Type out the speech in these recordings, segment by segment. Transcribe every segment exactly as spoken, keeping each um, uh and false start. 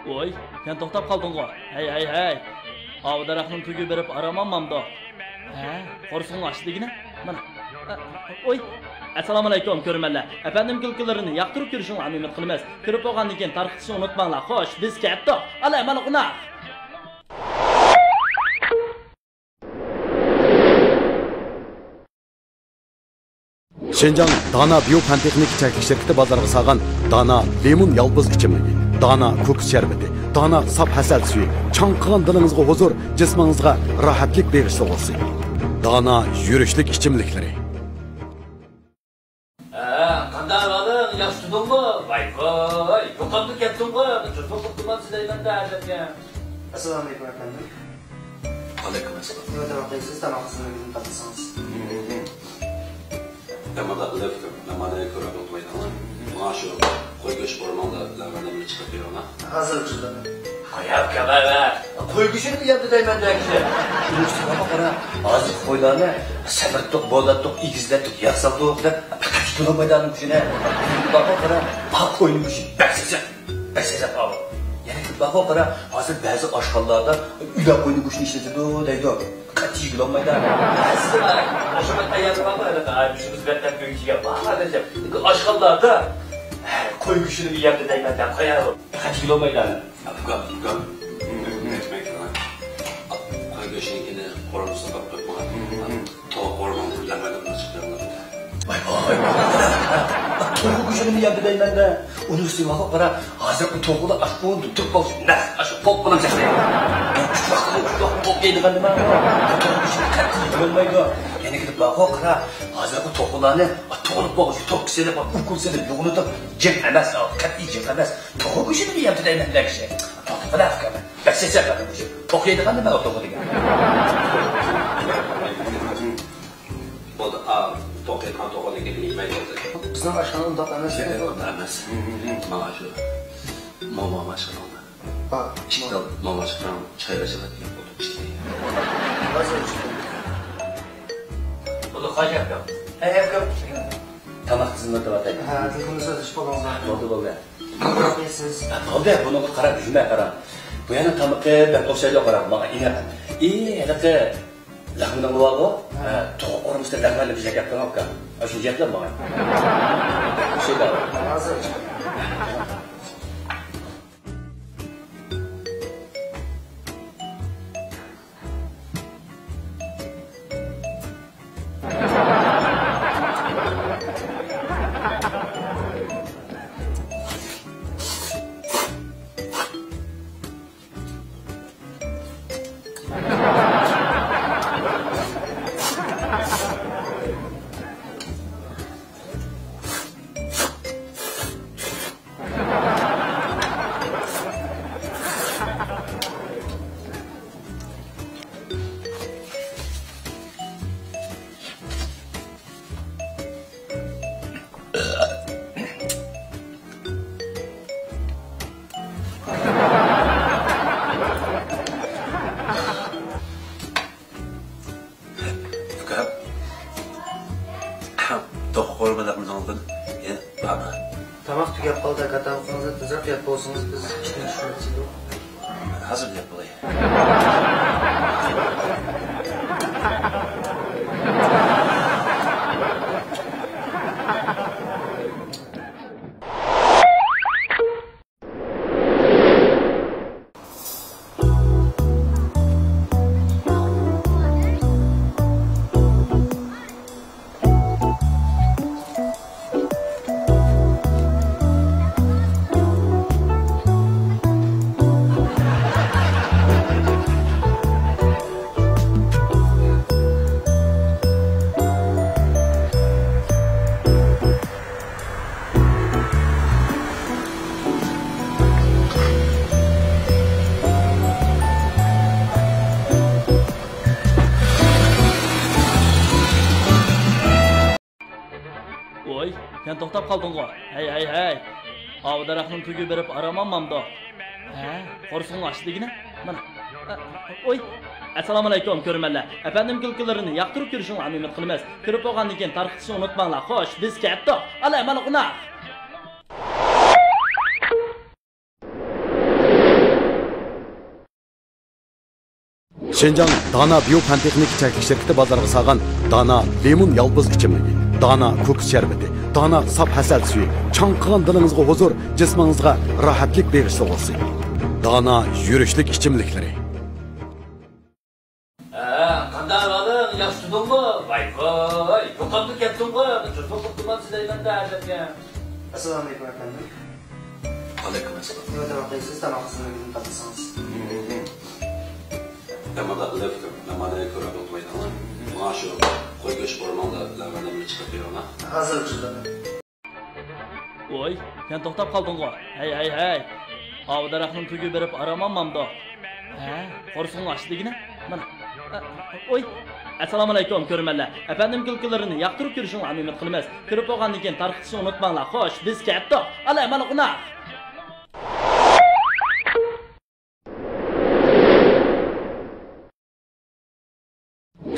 ۋوي، سەن توختاپ قالدىڭغۇ؟ ھەي، ھەي، ھەي! ئاۋۇ دەرەخنىڭ تۈگى بېرىپ ئارام ئالمامدۇ؟ ھە؟ قورسىقىڭ ئاچتى دېگىنە؟ مانا. ئوي! ئەسسالامۇئەلەيكۇم، كۆرۈرمەنلەر. ئەپەندىم كۈلكىلىرىنى ياقتۇرۇپ كۆرۈشۈڭلارنى ئۈمىد قىلىمىز. كۆرۈپ بولغاندىن كېيىن تارقىتىشنى ئۇنتۇماڭلار. خوش، بىز كەتتۇق. ئالاي، مانا قوناق. شىنجاڭ دانا بىيو پەن تېخنىكا چەكلىك شىركىتى بازارغا سالغان دانا لىمون يالپۇز ئىچىملىكى، دانا كوكۇس شەربىتى، دانا ساپ ھەسەل سۈيى چاڭقىغان دىلىڭىزغا ھۇزۇر، جىسمىڭىزغا راھەتلىك بېغىشلىغۇسى. دانا يۈرۈشلۈك ئىچىملىكلىرى. ھە، قانداق ئەھۋالىڭ؟ ياخشى تۇردۇڭمۇ؟ ۋاي ۋاي، يوقاپلا كەتتىڭغۇ، بىر جۇتۇڭلۇق تۇرمامسىز دەيمەن-دە، ئەجەبكەن. ئەسسالامۇئەلەيكۇم ئەپەندىم. ۋەئەلەيكۇم ئەسسالام. نېمە تاماق يەيسىز؟ تاماققا سىزنىڭ بىلەن تارتسىڭىز. مەن مۇنداق قىلىپ، مەن مانا كۆرۈپ ئولتۇرمايدىغان. ماڭا شۇ قوي گۆشى قورۇماڭدا لەغمەنلەرنى چىقىرىپ بېرىڭلار. ھازىر چىقىدۇ. قاياق كەمەۋە. قوي گۆشىنى بىر يەمدە دەيمەن دە كىشى. شۇنىڭ ئۈستىگە باققىرا، ھازىرقى قويلارنى سەمرىتتۇق، بولاتتۇق، ئېگىزلەتتۇق، ياق سالدۇق دەپ قەتئىي تونۇمايدۇ ئانىڭ گۆشىنى. باققىرا، ئا قوينىڭ گۆشى بەك سېسىق، بەك سېسىق ئاۋۇ. يەنە كېلىپ باققىرا، ھازىر بەزى ئاشخانىلاردا ئۆلە قوينىڭ گۆشىنى ئىشلىتىدۇ دەيدۇ. قەتئىي يېگىلى بولمايدۇ. بەزىدە مۇشۇ بىر ئاياللار بار، ھېلىقى، ھە، مۇشۇ خىزمەتتە كۆيۈكىگە بار دەپ. ئاشخانىلاردا، ھە، قوي گۆشىنى بىر يەمدە دەيمەن دە قوياۋۇ. قەتئىي يېگىلى بولمايدۇ. ئۇكام، ئۇكام. قوي گۆشىنىڭكىنى قورۇمىسىغا قويۇپ قويۇڭ. توغا قورۇمىنى بىلەن مەن چىقىرىمەن. ۋاي، ۋاي، ۋاي، ۋاي. توغا گۆشىنى يەپ بىلەيمەن دە. ئۇنىڭ ئۈستىگە قارا، ھازىر ئۇ توغىلار ئاشۇ تۇرۇپ قالسا، نەق ئاشۇ توق بولۇپ چىقتى. ئۈچ ۋاقىت، ئۈچ ۋاقىت توق يەيدىغان نېمە؟ توغا گۆشىنى قەتئىي يېيەلمەيدۇ. يەنە كېلىپ بارغۇ قارا، ھازىر ئۇ توغىلارنى توغرىلىپ بولغۇچە توككا سېلىپ، ئوكۇل سېلىپ، يوغىنىتىپ، جىق ئەمەس، قەتئىي جىق ئەمەس. توغا گۆشىنى يەپ بىلەيمەن دە كىشى. توغا بىلەن ئۇكام. بەك سېسىق ئادەم مۇشۇ. توق يەيدىغان نېمە ئۇ توغا دېگەن؟ بولدى، ئا، توق يەيدىغان توغا دېگەن يېمەي بولدى. بىزنىڭ ئاشخانا ئۇنداق ئەمەس. ياق، ئۇنداق ئەمەس. ماڭا شۇ مومام ئاشخانا. ھا. ئىككى تال موما ئاشخانا چاي ئېچىلىپ بولدى. ھازىر. بولدى، قاچاق ياق. ئەي، ياق. تاماق تىزىملىتىۋاتاي. ھە، تېلېفوندا سۆزلىشىپ بولدىڭىزمۇ؟ بولدى، بولدى. نېمە يەيسىز؟ ھە، بولدى، بۇنىڭغا قاراپ يۈرمە، قاراڭ. بۇ يەرنىڭ تامىقى بەك ئوخشايدۇ، قاراڭ، ماڭا ئېنىق. ئى، ھېلىقى لەغمىنىڭ بارغۇ؟ ھە. ھە، توغا قورۇمىسىدا لەغمەننى بىز يەپ بېقىڭ، ئۇكام. ئاشۇنى يەپلا ماڭا. شۇنداق. ھازىر. ئۇكام، توغا قورۇمىلىرىڭىزدىن يەنە بارمۇ؟ تاماق تۈگەپ قالدى، ئاكا، تامىقىڭىزنى تېزرەك يەپ بولسىڭىز، بىز ئىشتىن چۈشۈپ كېتىدۇ. ھازىر يەپ بولاي. ۋوي، سەن توختاپ قالدىڭغۇ؟ ھەي، ھەي، ھەي! ئاۋۇ دەرەخنىڭ تۈگى بېرىپ ئارام ئالمامدۇ؟ ھە؟ قورسىقىڭ ئاچتى دېگىنە؟ مانا. ئوي! ئەسسالامۇئەلەيكۇم، كۆرۈرمەنلەر. ئەپەندىم كۈلكىلىرىنى ياقتۇرۇپ كۆرۈشۈڭلارنى ئۈمىد قىلىمىز. كۆرۈپ بولغاندىن كېيىن تارقىتىشنى ئۇنتۇماڭلار. خوش، بىز كەتتۇق. ئالاي، مانا قوناق. شىنجاڭ دانا بىيو پەن تېخنىكا چەكلىك شىركىتى بازارغا سالغان دانا لىمون يالپۇز ئىچىملىكى، دانا كوكۇس شەربىتى، دانا ساپ ھەسەل سۈيى، چاڭقىغان دىلىڭىزغا ھۇزۇر، جىسمىڭىزغا راھەتلىك بېغىشلىغۇسى. دانا يۈرۈشلۈك ئىچىملىكلىرى. ھە، قانداق ئەھۋالىڭ؟ ياخشى تۇردۇڭمۇ؟ ۋاي ۋاي، يوقاپلا كەتتىڭغۇ؟ بىر چوشۇرۇپ قوپتىمەن سىلەيمەن دە ئادەمگە. ئەسسالامۇ ئەلەيكۇم ئەپەندىم. ۋەئەلەيكۇم ئەسسالام. نېمە تاماق يەيسىز؟ تاماق تىزىملىكىدىن تاپسىڭىز. مەن مۇنداق قىلىۋېتىمەن، مەن مانا كۆرۈپ ئولتۇرمايدىغان. ماڭا شۇ قوي گۆش قورۇماڭدا بىلەن نېمىنى چىقىرىپ بېرىڭلار. ھازىر چىقىرىمەن. ۋوي، سەن توختاپ قالدىڭغۇ؟ ھەي، ھەي، ھەي! ئاۋۇ دەرەخنىڭ تۈگى بېرىپ ئارام ئالمامدۇ؟ ھە، قورسىقىڭ ئاچتى دېگىنە؟ مانا. ئوي! ئەسسالامۇئەلەيكۇم، كۆرۈرمەنلەر. ئەپەندىم كۈلكىلىرىنى ياقتۇرۇپ كۆرۈشۈڭلارنى ئۈمىد قىلىمىز. كۆرۈپ بولغاندىن كېيىن تارقىتىشنى ئۇنتۇماڭلار. خوش، بىز كەتتۇق. ئالە، مانا قوناق!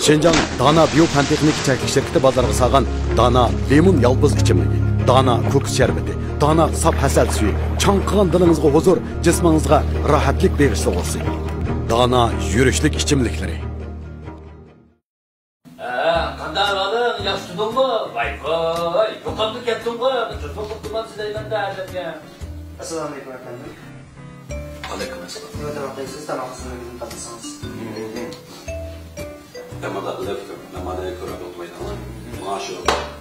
شىنجاڭ دانا بىيو پەن تېخنىكا چەكلىك شىركىتى بازارغا سالغان دانا لىمون يالپۇز ئىچىملىكى، دانا كوكۇس شەربىتى، دانا ساپ ھەسەل سۈيى، چاڭقىغان دىلىڭىزغا ھۇزۇر، جىسمىڭىزغا راھەتلىك بېغىشلىغۇسى. دانا يۈرۈشلۈك ئىچىملىكلىرى. ھە، قانداق ئەھۋالىڭ؟ ياخشى تۇردۇڭمۇ؟ ۋاي ۋاي، يوقاپلا كەتتىڭغۇ؟ بىر چوشۇرۇپ قوپتىمەن سىلەيمەن دە ئادەمگە. ئەسسالامۇ ئەلەيكۇم ئەپەندىم. ۋەئەلەيكۇم ئەسسالام. نېمە تاماق يەيسىز؟ تاماق تىزىملىكىدىن تاپسىڭىز. مەن مۇنداق قىلىۋېتىمەن، مەن مانا كۆرۈپ ئولتۇرمايدىغان. ماڭا شۇ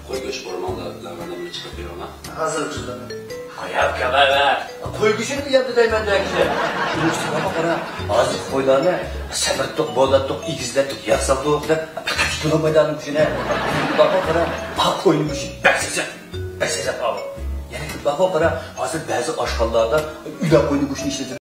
قوي گۆش قورۇماڭدا بىلەن نېمىنى چىقىرىپ بېرىڭلار. ھازىر چىقىرىمەن. ھايا، كەلمەيمەن. قوي گۆشىنى بىلەمدۇ دەيمەن دە كىشى. ئۇنىڭ ئۈستىگە باققىنا، ھازىر قويلارنى سەمرىتتۇق، بولاتتۇق، ئېگىزلەتتۇق، ياق سالدۇق دەپ قېتىپ تۇرۇلمايدۇ ئۇنىڭ ئۈچۈن. باققىنا، پاك قوينىڭ گۆشى بەك سېسىق، بەك سېسىق ئاۋۇ. يەنە بىر باققىنا، ھازىر بەزى ئاشخانىلاردا ئۆلۈك قوينىڭ گۆشىنى ئىشلىتىدۇ.